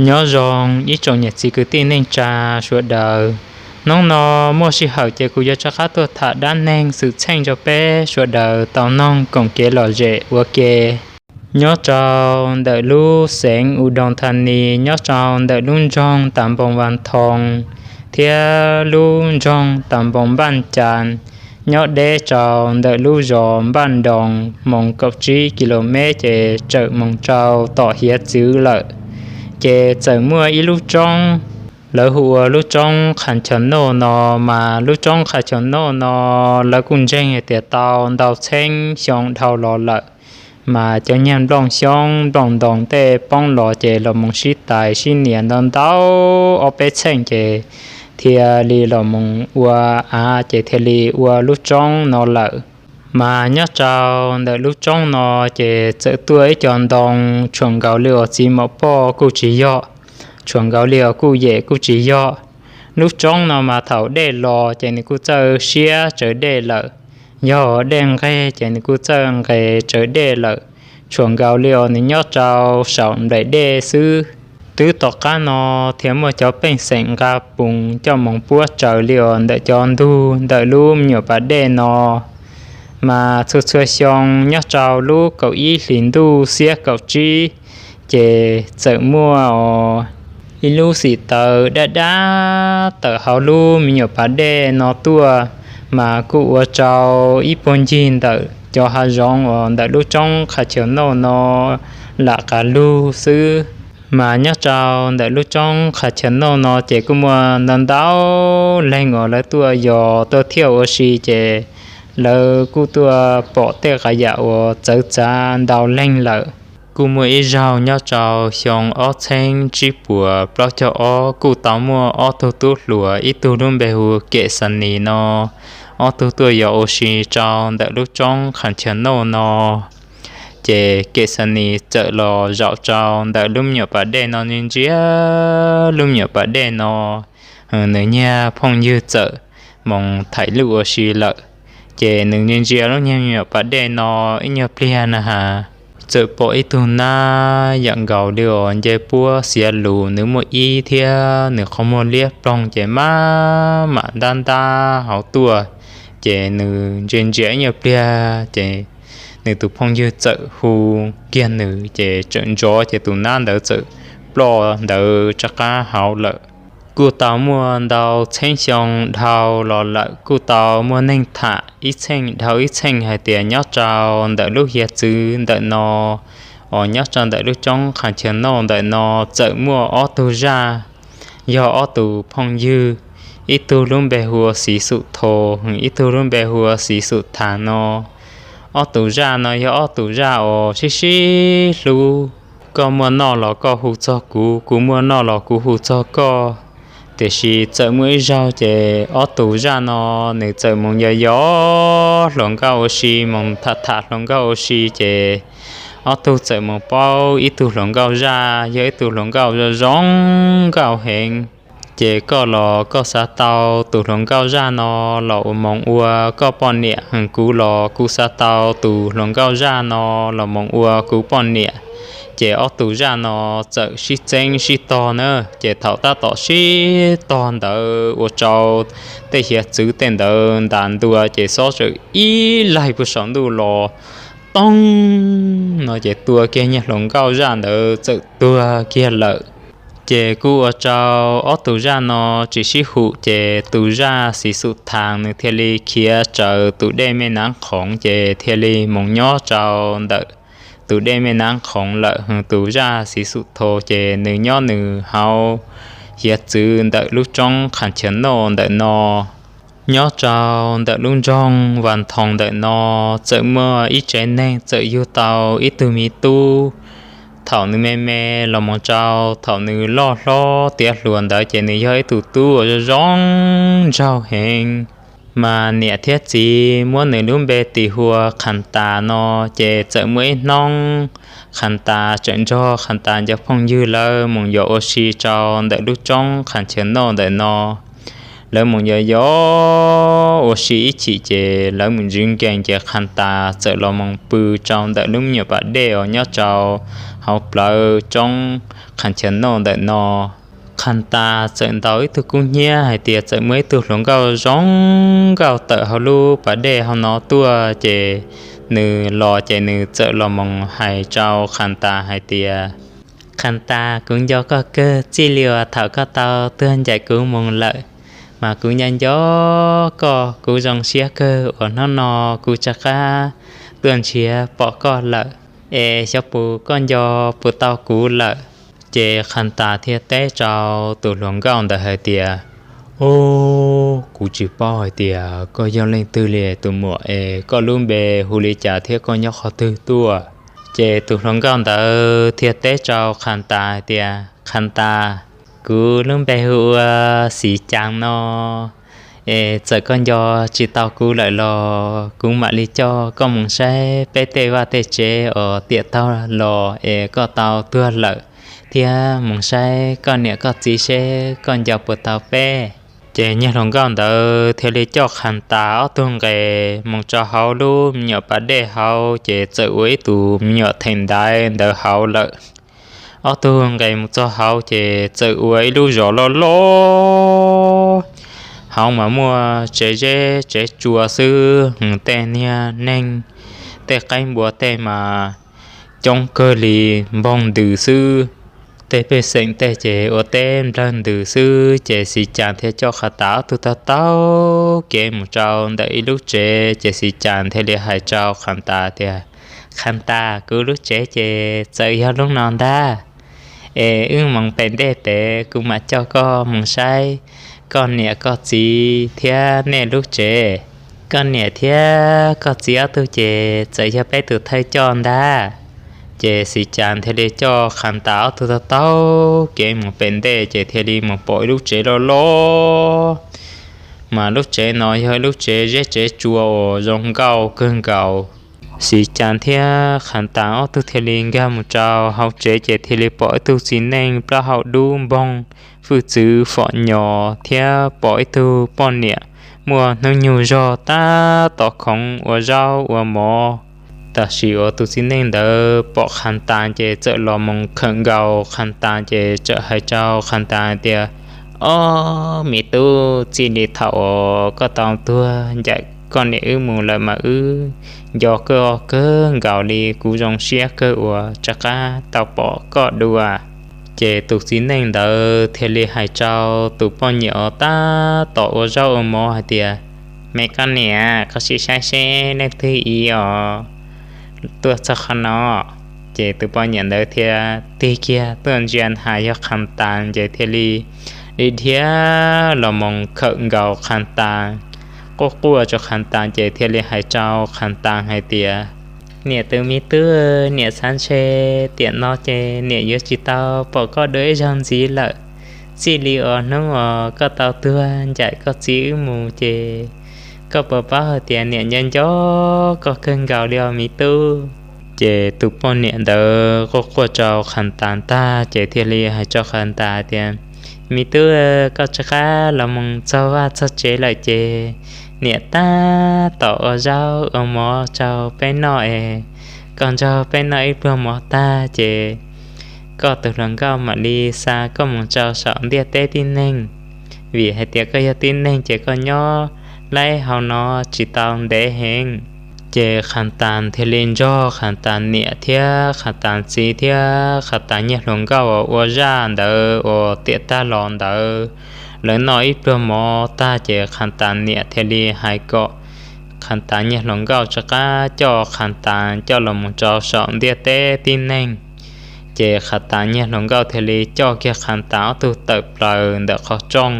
Nyob zoo ib tsoom niam txiv kwv tij neej tsa sawv daws. Hnub no muaj sij hawm ces kuv yuav rov qab tuaj tham dab neeg xwm txheej rau peb sawv daws tau noog koom kev lom zem ua ke. Nyob rau ntawm lub xeev Udon Thani, nyob rau ntawm lub nroog Tas Npoos Vas Thoos thiab lub nroog Tas Npoos Npaj Cas, nyob deb rau ntawm lub zos Npaj Nroos moog kaum tsib ki lo mev ces txawm moog rau tom hiav txwv lawm. Ces txawm muaj ib lub roob, lawv hu ua lub roob Qhas Chaw Noj no, mas lub roob Qhas Chaw Noj no lawv kuj ntseeg hais tias tau ntau txheeb xyoo dhau los lawm, mas cov nyuag nplooj xyoob nplooj ntoos tej poob los ces los mus sib tais sib nias ntau ntau ob peb txheej ces thiaj li los mus ua av ces thiaj li ua lub roob no lawm. Mas nyob rau ntawm lub roob no ces txawm tuaj ib co ntoo tshuam nkaus li uas txiv maum poj kuj tsis yog, tshuam nkaus li uas kuj yem kuj tsis yog. Lub roob no mas thaum dej los ces nws kuj txawj siab tsawv dej lawm, yog dej nqeg ces nws kuj txawj nqes tsawv dej lawm, tshuam nkaus li uas nws nyob rau saum nplaim dej xwb. Twb tom qab no thiaj muaj cov pej xeem nqa pus coj mus puab tsaws li uas ntawm cov ntug ntawm lub me nyuam pas dej no. Mas txhua txhua xyoo nyob rau lub kaum ib hlis ntuj xiab kaum tsib ces txawm muaj os ib lub xim taws dab dab tawm hauv lub me nyuam pas dej no tuaj, mas kuj ua rau ib puag ncig ntawm cov hav zoov uas ntawm lub roob Qhas Chaw Noj no lam qas lug xwb. Mas nyob rau ntawm lub roob Qhas Chaw Noj no ces kuj muaj ntau ntau leej uas lawv tuaj yos tuaj thiaj ua si ces lawv kuj tuaj pom tej qas yam uas txawv txav ntau leej lawm. Kuj muaj ib zaug nyob rau xyoo ob txheeb tsib puas plaub caug ob kuj tau muaj ob tug tub hluas, ib tug lub npe hu Kem Xas Nis no, ob tug tuaj yos ua si rau ntawm lub roob Qhas Chaw Noj no. Ces Kem Xas Nis txawm los zaum rau ntawm lub me nyuam pas dej no ntsia ntsia lub me nyuam pas dej no, nws niag phooj ywg txawm mus thaij lub ua si lawm. Ces nws ntsia ntsia lub niag me nyuam pas dej no ib nyuag pliag na has, txawm pom ib tug nab yam nkaus li uas nce puab xiav lus, nws muaj ib thiab nws qhov muag liab ploog ces maj mam ntab ntab hauv tuaj. Ces nws ntsia ntsia ib nyuag pliag ces nws tus phooj ywg txawm hu kiag nws ces txawm ntsov ces tus nab ntawd txawm ploj ntawd rov qab hauv lawm. Kuj tau muaj ntau txheeb xyoo dhau los lawm kuj tau muaj neeg tham ib txheej dhau ib txheej hais tias nyob rau ntawm lub hiav txwv ntawm no, os nyob rau ntawm lub roob Qhas Chaw Noj ntawm no txawm muaj ob tug zaj, yog ob tus phooj ywg, ib tug lub npe hu ua Xiv Xum Tho, ib tug lub npe hu ua Xiv Xum Thas no. Ob tus zaj no yog ob tus zaj uas sib sib hlub, koj muaj noj los koj hu txog kuv, kuv muaj noj los kuv hu txog koj. Tiam sis txawm muaj ib zaug ces ob tus zaj no nws txawm mus yos yos hluas nkauj ua si, mus tham tham hluas nkauj ua si ces ob tug txawm mus paub ib tug hluas nkauj zaj, yog ib tug hluas nkauj zoo zoo nkauj heev. Ces koj los koj xav tau tus hluas nkauj zaj no los ua moog ua koj poj niam, kuv los kuv xav tau tus hluas nkauj zaj no los moog ua kuv poj niam. Ces ob tus zaj no txawm sib txeeb sib tog na, ces thaum tab tom sib tog ntawd ua rau tej hiav txwv tej ntawd ntas ntua ces xob txawm ib laig puag saum ntuj los toog no ces tua kiag niag hluas nkauj zaj ntawd txawm tuag kiag lawm. Ces kuj ua rau ob tus zaj no tsis sib hum, ces tus zaj Xiv Xum Thas nws thiaj li khiav raws tus dej Mej Nav Khoov ces thiaj li mus nyob rau ntawm tus dej Mej Nav Khoov lawm. Tus zaj Xiv Xum Tho ces nws nyob nws hauv hiav txwv ntawm lub roob Qhas Chaw Noj ntawm no. Nyob rau ntawm lub nroog Vas Thoos ntawm no, txawm muaj ib tsev neeg txawm yug tau ib tug miv tub. Thaum nws me me los mus rau thaum nws loj hlob tiav hluas ntawd ces nws yog ib tug tub uas zoo zoo nraug heev. Mas niam thiab txiv muab nws lub npe tis hu ua Qhas Tas no, ces txawm muaj ib hnub Qhas Tas txawm nrog Qhas Tas cov phooj ywg lawv mus yos ua si rau ntawm lub roob Qhas Chaw Noj ntawm no. Lawv mus yos yos ua si ib chim ces lawv mus ntswv nkees ces Khas Tas txawm los mus pw rau ntawm lub me nyuam pas dej uas nyob rau hauv plawv roob Khas Chas Noj ntawm no. Khas Tas txawm ntaus ib tug kub hnyiab hais tias txawm muaj ib tug hluas nkauj zoo nkauj tawm hauv lub pas dej hauv no tuaj ces nws los ces nws txawm los mus hais rau Khas Tas hais tias, Khas Tas, kuv nco koj kawg, txij li uas thaum koj tau tuag ncaim kuv mus lawm, mas kuv nco nco koj, kuv zoo siab kawg uas hnub no kuv rov qab tuaj nrhiav pom koj lawm. Es xyov puas koj nco puas tau kuv lawm? Ces Khas Tas thiaj teb rau tus hluas nkauj ntawd hais tias, Ub, kuv tsis paub hais tias koj yog leej twg li tus muam es koj lub npe hu li cas thiab koj nyob qhov twg tuaj? Ces tus hluas nkauj ntawd thiaj teb rau Khas Tas hais tias, Khas Tas, kuv lub npe hu ua Xis Cas no. Es txawm koj nco tsis tau kuv lawm los kuv mam li coj koj mus saib peb tej vaj tej tsev uas tiam tag los es koj tau tuag lawm, thiab mus saib koj niam koj txiv seb koj nco puas tau peb. Ces niag hluas nkauj ntawd thiaj li coj Khas Tas ob tug nqes mus rau hauv lub me nyuam pas dej hauv ces txawm ua ib tus me nyuam theem ntaiv ntawd hauv lawm. Ob tug nqes mus txog hauv ces txawm ua ib lub zos loj loj, hauv mas muaj tsev zeb tsev tsua xwb, tej niag neeg, tej qaib npua tej mas coob kawg li, npoog ntws xwb. Tej pej xeem tej ces ua teb nplawg ntws xwb. Ces Xis Cas thiaj coj Khas Tas ob tug taug taug kev mus rau ntawm ib lub tsev ces Xis Cas thiaj li hais rau Khas Tas tias, Khas Tas, kuv lub tsev ces txawm yog lub no ntag. Es wb mus pem ntej pem, kuv mam coj koj mus saib koj niam koj txiv thiab nej lub tsev. Koj niam thiab koj txiv ob tug ces txawm yog peb tus thawj coj ntag. Ces Xis Cas thiaj li coj Khas Tas ob tug taug taug kev mus pem ntej ces thiaj li mus pom ib lub tsev loj loj. Mas lub tsev no yog ib lub tsev zeb tsev tsua uas zoo nkauj kawg nkaus. Xis Cas thiab Khas Tas ob tug thiaj li nkag mus rau hauv tsev ces thiaj li pom ib tug txiv neej plaub hau dub npoog, hwj txwv fom nyos, thiab pom ib tug poj niam muaj hnub nyoog zog tab tom khoov ua zaub ua mov. Tam sim uas tus txiv neej ntawd pom Khas Tas ces txawm los mus khawm nkaus Khas Tas ces txawm hais rau Khas Tas hais tias, Ob, me tub, txij li thaum uas koj tau tuag ncaim koj niam wb mus lawm mas wb nco koj kawg nkaus li, kuv zoo siab kawg uas rov qab tau pom koj dua. Ces tus txiv neej ntawd thiaj li hais rau tus poj niam uas tab tom ua zaub ua mov hais tias, Me koj niam, koj sim saib seb leej twg ib os tuaj txog qhov no. Ces tus poj niam ntawd thiaj tig kiag tuaj ntsia na has yog Khas Tas ces thiaj li dhia dhia los mus khawm nkaus Khas Tas, quaj quaj rau Khas Tas ces thiaj li hais rau Khas Tas hais tias, Niam tus me tub, niam xav ntshe tiam no ces niam yuav tsis tau pom koj dua ib zaug ntxiv lawm. Txij li uas hnub uas koj tau tuag ncaim koj txiv wb mus ces koj puas paub hais tias niam nco nco koj kawg nkaus li os me tub. Ces tus poj niam ntawd quaj quaj rau Khas Tas tag ces thiaj li hais rau Khas Tas tias, Me tub, koj rov qab los mus txog vaj txog tsev lawm ces niam tab tom ua zaub ua mov rau peb noj es koj nrog peb noj ib pluag mov tag ces koj tus hluas nkauj mam li xa koj mus rau saum ntiaj teb tib neeg, vim hais tias koj yog tib neeg ces koj nyob laib hauv no tsis tau ntev heev. Ces Khas Tas thiaj li nrog Khas Tas niam thiab Khas Tas txiv thiab Khas Tas niag hluas nkauj uas ua zaj ntawd uas tiam tag los ntawd, lawv noj ib pluag mov tag ces Khas Tas niam thiaj li hais kom Khas Tas niag hluas nkauj rov qab coj Khas Tas coj los mus rau saum ntiaj teb tib neeg. Ces Khas Tas niag hluas nkauj thiaj li coj kiag Khas Tas ob tug tawm plaws ntawm qhov rooj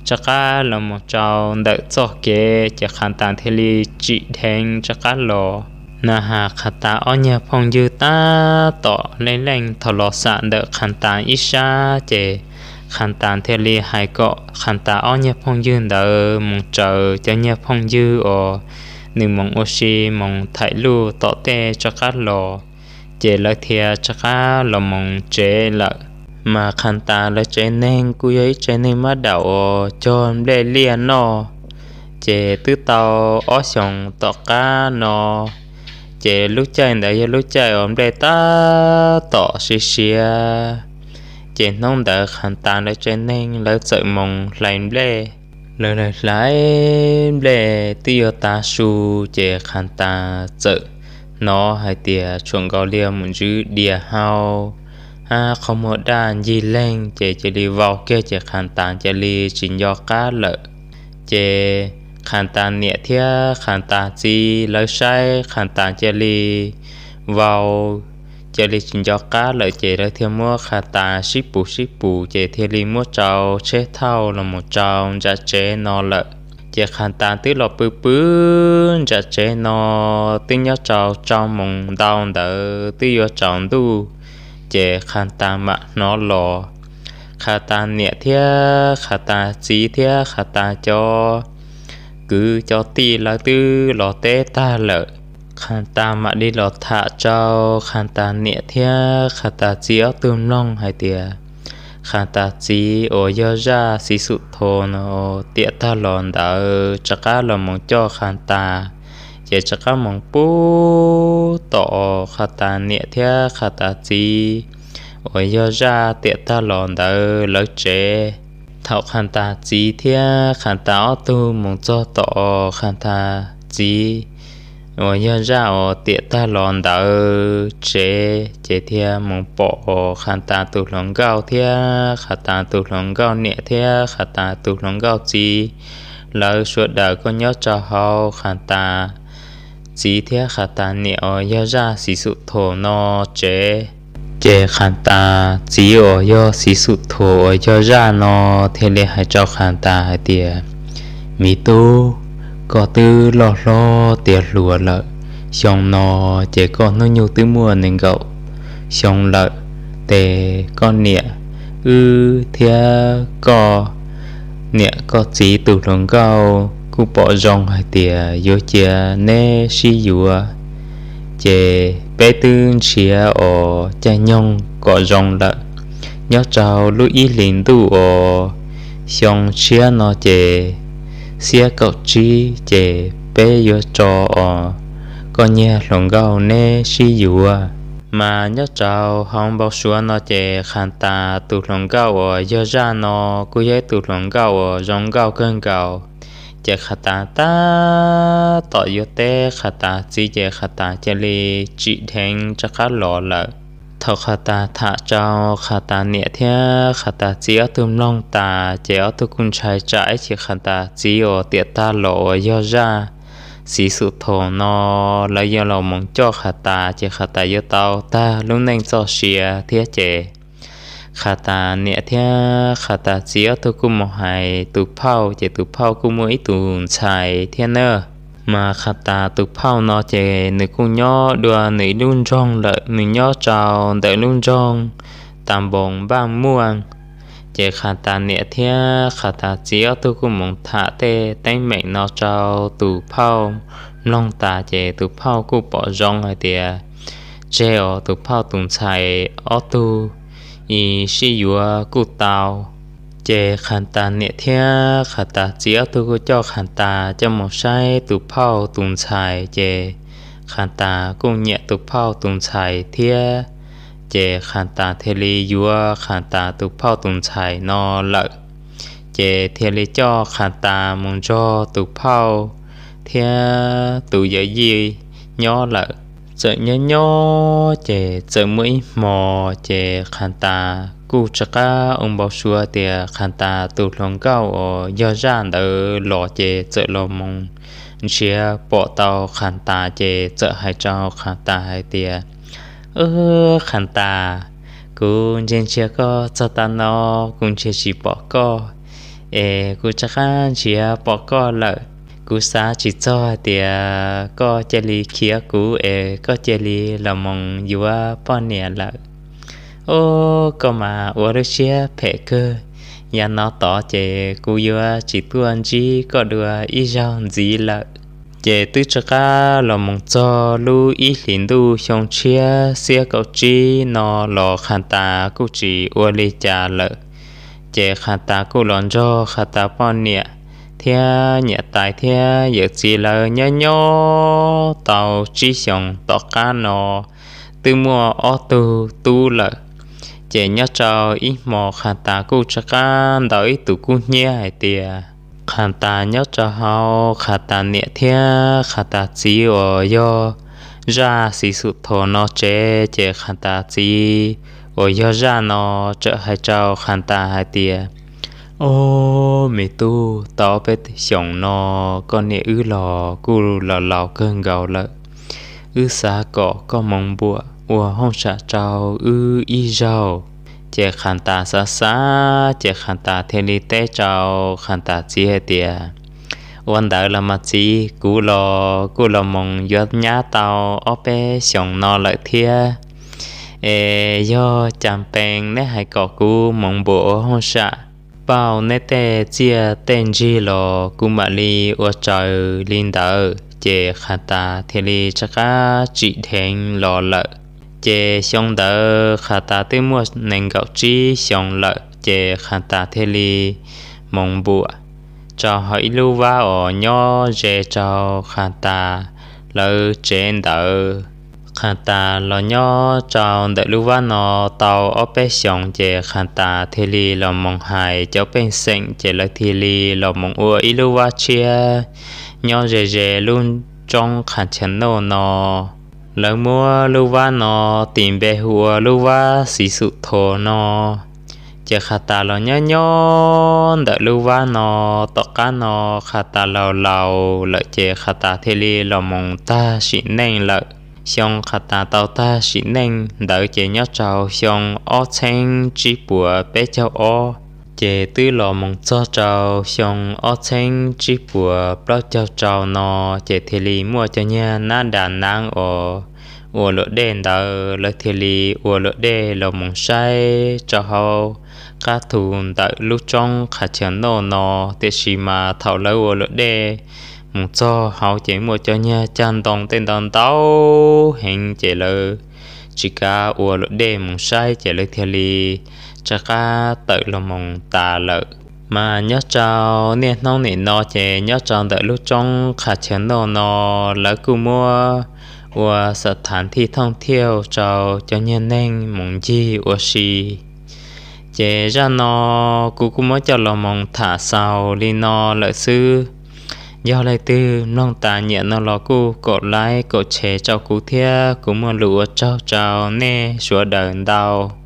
rov qab los mus rau ntawm txoj kev ces Khas Tas thiaj li tsim dheev rov qab los. Na has Khas Tas ob niag phooj ywg tab tom leej leej thaum los xam ntawm Khas Tas ib sab ces Khas Tas thiaj li hais kom Khas Tas ob niag phooj ywg ntawd mus raws cov niag phooj ywg uas nws mus ua si mus thaij luj tom tej rov qab los. Ces lawv thiaj rov qab los mus tsev lawm. Mas Qhas Tas lawv tsev neeg kuj yog ib tsev neeg mab daum uas cog nplej liaj noj, ces twb tau ob xyoos tom qab no, ces lub caij ntawd yog lub caij uas nplej tab tom siav siav. Ces hnub ntawd Qhas Tas lawv tsev neeg lawv txawm mus hlais nplej. Lawv hlais nplej twb yuav tav su, ces Qhas Tas txawm hnov hais tias tshuam nkaus li mus ntsws dias hau, hab qhov muag daj ncig leeg, ces cia li vau kiag ces Qhas Tas cia li tsis nco qab lawm. Ces Qhas Tas niam thiab Qhas Tas txiv lawv saib Qhas Tas cia li vau, cia li tsis nco qab lawm, ces lawv thiaj muab Qhas Tas sib pus sib pus, ces thiaj li muab tsau tsheb thauj los mus tsau ntsa tsev no lawm. Ces Qhas Tas twb los pw pw ntsa tsev no, twb nyob tsau tsau moos ntau ntawd twb yuav tsaus ntuj, ces Qhas Tas mam hnov los. Qhas Tas niam thiab Qhas Tas txiv thiab Qhas Tas cov kwv cov tij lawv twb los teb tag lawm. Qhas Tas mam li los tham rau Qhas Tas niam thiab Qhas Tas txiv ob tug mloog hais tias, Qhas Tas txiv uas yog zaj Xiv Xub Thos no tiam tag los ntawd rov qab los mus coj Qhas Tas, ces rov qab mus pub tom Qhas Tas niam thiab Qhas Tas txiv uas yog zaj tiam tag los ntawd lawv tsev. Thaum Qhas Tas txiv thiab Qhas Tas ob tug mus txog tom Qhas Tas txiv uas yog zaj uas tiam tag los ntawd tsev, ces thiaj mus pom Qhas Tas tus hluas nkauj thiab Qhas Tas tus hluas nkauj niam thiab Qhas Tas tus hluas nkauj txiv, lawv sawv daws kuj nyob rau hauv Qhas Tas txiv thiab Qhas Tas niam uas yog zaj Xiv Xub Thos no tsev. Ces Qhas Tas txiv uas yog Xiv Xub Thos uas yog zaj no thiaj li hais rau Qhas Tas hais tias, Me tub, koj twb loj hlob tiav hluas lawm, xyoo no ces koj hnub nyoog twb muaj nees nkaum xyoo lawm. Ces koj niam wb thiab koj niam koj txiv tus hluas nkauj kuj pom zoo hais tias yuav cia neb sib yuav. Ces peb twb nrhiav os caij nyoog kom zoo lawm, nyob rau lub ib hlis ntuj os xyoo tshiab no ces xiab kaum tsib ces peb yuav tso os koj niag hluas nkauj neb sib yuav. Mas nyob rau hauv npau suav no ces Qhas Tas tus hluas nkauj uas yog zaj no kuj yog ib tus hluas nkauj uas zoo nkauj kawg nkaus. Ces Qhas Tas tab tom yuav teb Qhas Tas txiv ces Qhas Tas cia li tsim dheev rov qab los lawm. Thaum Qhas Tas tham rau Qhas Tas niam thiab Qhas Tas txiv ob tug mloog tas ces ob tug kuj ntshai tsam ib chim Qhas Tas txiv uas tiam tag los uas yog zaj Xiv Xub Thos no lawv yuav los mus coj Qhas Tas ces Qhas Tas yuav tau tag lub neej txoj sia thiab ces Qhas Tas niam thiab Qhas Tas txiv ob tug kuj mus hais tus phauj ces tus phauj kuj muaj ib tus ntxhais thiab na. Mas Qhas Tas tus phauj no ces nws kuj nyob dua nws ib lub nroog lawm, nws nyob rau ntawm lub nroog Tas Npoos Npaj Muaj. Ces Qhas Tas niam thiab Qhas Tas txiv ob tug kuj mus tham tej teeb meem no rau tus phauj mloog tas ces tus phauj kuj pom zoo hais tias tseg os tus phauj tus ntxhais ob tug sib yuav kuj tau. Ces Qhas Tas niam thiab Qhas Tas txiv ob tug kuj coj Qhas Tas coj mus saib tus phauj tus ntxhais ces Qhas Tas kuj nyiam tus phauj tus ntxhais thiab. Ces Qhas Tas thiaj li yuav Qhas Tas tus phauj tus ntxhais no lawm. Ces thiaj li coj Qhas Tas mus nrog tus phauj thiab tus yawm yij nyob lawm. Txawm nyob nyob ces txawm muaj ib hmo ces Qhas Tas kuj rov qab ua npau suav tias Qhas Tas tus hluas nkauj uas yog zaj ntawd los ces txawm los mus nrhiav pom tau Qhas Tas ces txawm hais rau Qhas Tas hais tias, Ub, Qhas Tas, kuv ntsia ntsia koj txog tav no kuv ntsia tsis pom koj, es kuv rov qab nrhiav pom koj lawm. Kuv xav tsis txog hais tias koj cia li khiav kuv es koj cia li los mus yuav poj niam lawm. Ub, koj mas ua lub siab phem kawg. Yav no tod ces kuv yuav tsis tuaj ntsib koj dua ib zaug ntxiv lawm. Ces twb rov qab los mus txog lub ib hlis ntuj xyoo tshiab xiab kaum tsib no los Qhas Tas kuj tsis ua li cas lawm. Ces Qhas Tas kuj los nrog Qhas Tas poj niam thiab niam tais thiab yawm txiv lawv nyob nyob tau tsib xyoos tom qab no twb muaj ob tug tub lawm. Ces nyob rau ib hmo Qhas Tas kuj rov qab ntaus ib tus kub hnyiab hais tias Qhas Tas nyob rau hauv Qhas Tas niam thiab Qhas Tas txiv uas yog zaj Xiv Xub Thos no tsev, ces Qhas Tas txiv uas yog zaj no txawm hais rau Qhas Tas hais tias, Ob me tub, tau peb xyoos no koj niam wb los kuj laus laus kawg nkaus lawm. Wb xav kom koj mus npuam ua hauj sam rau wb ib zaug. Ces Qhas Tas xav xav, ces Qhas Tas thiaj li teb rau Qhas Tas txiv hais tias, Ua ntawd los mas txiv, kuv los kuj los mus yuav nyab tau ob peb xyoos no lawm thiab. Es yog cas pees neb hais kom kuv mus npuam ua hauj sam pauj neb tej txiaj tej ntsig los kuv mam li ua raws li ntawd. Ces Qhas Tas thiaj li rov qab tsim dheev los lawm. Ces xyoo ntawd Qhas Tas twb muaj nees nkaum tsib xyoos lawm, ces Qhas Tas thiaj li mus npuam rau hauv ib lub vab uas nyob ze rau Qhas Tas lawv tsev ntawd. Qhas Tas los nyob rau ntawm lub vab no tau ob peb xyoos, ces Qhas Tas thiaj li los mus hais cov pej xeem, ces lawv thiaj li los mus ua ib lub vab tshiab nyob ze ze lub roob Qhas Chaw Noj no. Lawv muab lub vab no tis npe hu ua lub vab Xiv Xub Thos no. Ces Qhas Tas los nyob nyob ntawm lub vab no, tom qab no Qhas Tas laus laus lawm, ces Qhas Tas thiaj li los mus tag sim neej lawm. Xyoo Qhas Tas tau tag sim neej ntawd ces nyob rau xyoo ob txheeb tsib puas peb caug ob. Ces twb los mus txog rau xyoo ob txheeb tsib puas plaub caug rau no, ces thiaj li muaj cov nyuag nab da nab uas ua luam dej ntawd, lawv thiaj li ua luam dej los mus saib rau hauv qab thu ntawm lub roob Qhas Chaw Noj no. Tiam sis mas thaum lawv ua luam dej mus txog hauv ces muaj cov nyuag cag ntoo tej ntau ntau heev, ces lawv tsis kav ua luam dej mus saib, ces lawv thiaj li rov qab tawm los mus tas lawm. Mas nyob rau niaj hnub nim no ces nyob rau ntawm lub roob Qhas Chaw Noj no, lawv kuj muab ua xas thas thij thooj thiauj rau cov nyuag neeg mus ncig ua si. Ces zaj no kuv kuj muab coj los mus tham xaus li no lawm xwb. Yog leej twg mloog tas nyiam no los kuj kaum like kaum share rau kuv thiab, kuv muaj lus ua tsaug rau nej sawv daws ntau.